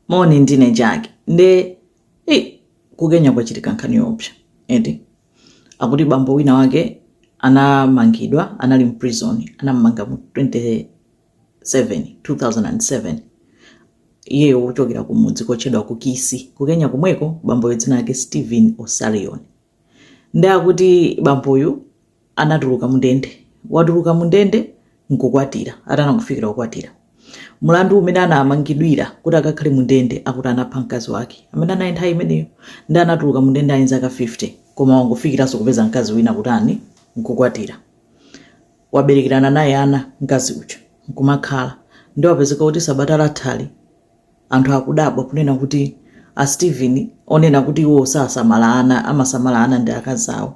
Moni, ndine Jack. Nde hey, ku Kenya kwachitika nkhani yoopsa eti. Akuti bambo wina wake anamangidwa, anali mprison, anamanga mu 27 2007. Iyeyo kuchokera kumudzi kotchedwa ku Kisii, ku Kenya komweko. Bamboyo dzina lake Stephen Osarion. Ndi akuti bamboyu anatuluka mundende, watuluka mundende nkukwatira. Atanangofikira kukwatira, mulandu umene anamangidwira kuti akakhale mundende, akuti anapha mkazi wake amene anali nthawi imeneyo. Ndi anatuluka mundende ali zaka 50, koma wangofikiranso kupeza mkazi wina, kutani, nkukwatira, waberekerana naye ana mkazi uja, nkumakhala. Ndi wapezeka kuti sabata lathali anthu akudabwa kunena kuti a Stephen, onena kuti iwo sasamala ana, amasamala ana ndi akazi awo,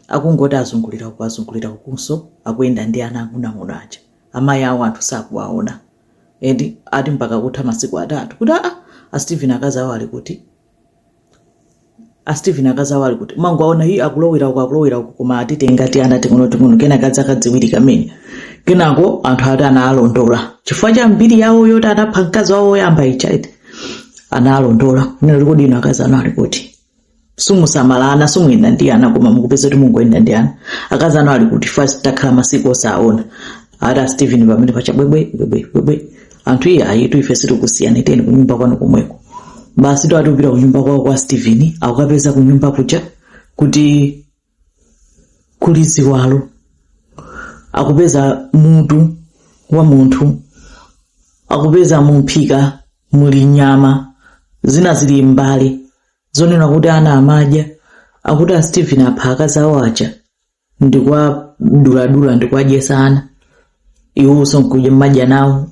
akungoti azungulira uku, azungulira ukunso, akuyenda ndi ana ang'onoang'ono aja, amayi awo anthu sakuwaona eti. Ati mpaka kutha masiku 3 kuti aa, a Stephen akazi awo ali kuti? A Stephen akazi awo ali kuti? Mangoaona hi, akulowera uku, akulowera uku, koma atitenga ti ana ting'onoting'ono kena kadzaka 2 kamene. Kenako anthu ati anaalondola chifukwa cha mbiri yawo yoti anapha mkazi wawo woyamba ija eti. Anaalondola kunena kuti, "Kodi inu akazi anu ali kuti? Sumusamala ana, simuyenda ndi ana, koma mukupeza kuti mungoyenda ndi ana. Akazi anu ali kuti? First takhala masiku osaona." Ati a Stephen pamene pacha bwebwe bwebwe bwebwe, anthu iye ayitu, "Ife sitikusiyani, tiyeni kunyumba kwanu komweko." Basi to ati kupita kunyumba kwawo kwa Stephen, akukapeza kunyumba kuja kuti kuli ziwalo, akupeza mutu wa munthu, akupeza mumphika muli nyama zina zili m'mbale zonena kuti ana amadya. Akuti a Stephen apha akazi awo aja ndikuwaduladula ndikuwadyesa ana, iwonso nkudya mmadya nawo.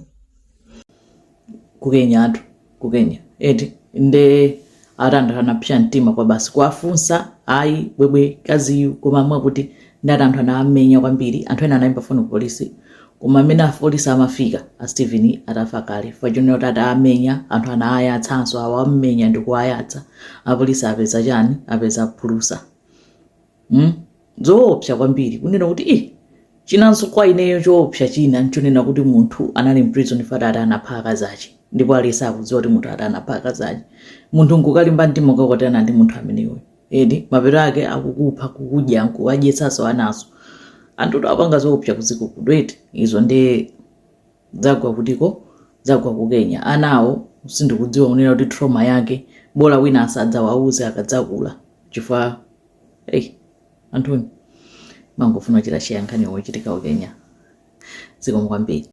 Ku Kenya, anthu ku Kenya eti. Nde ati anthu anapsya mtima kwa basi kuwafunsa, ayi bwebwe kaziyu, koma mwakuti ndati anthu anamenya kwambiri. Anthu ena anayimba foni ku polisi, koma amene apolisi amafika a Stephen atafa kale, fachonera kuti atamenya anthu anayatsanso, awamenya ndikuwayatsa. Apolisi apeza chani? Apeza phulusa. Zoopsa kwambiri kunena kuti ih, chinanso kwa ineyo choopsa china nchonena kuti munthu anali mprison fati ati anapha akazi ache, ndipo aliyense akudziwa kuti munthu ati anapha akazi ache, munthu nkukalimba mtima kukakwatirana ndi munthu ameneyoyo edi, mapeto ake akukupha, kukudya, nkuwadyetsanso anaso. Anthu apanga zoopsa kuziko kudweti izo. Ndi zagwa kutiko? Zagwa ku Kenya. Anawo sindikudziwa kunena kuti trauma yake, bola wina asadzawauze akadzakula, chifukwa hey, anthuni mangofuna kuchita share nkhani yochitika ku Kenya. Zikomo kwambiri.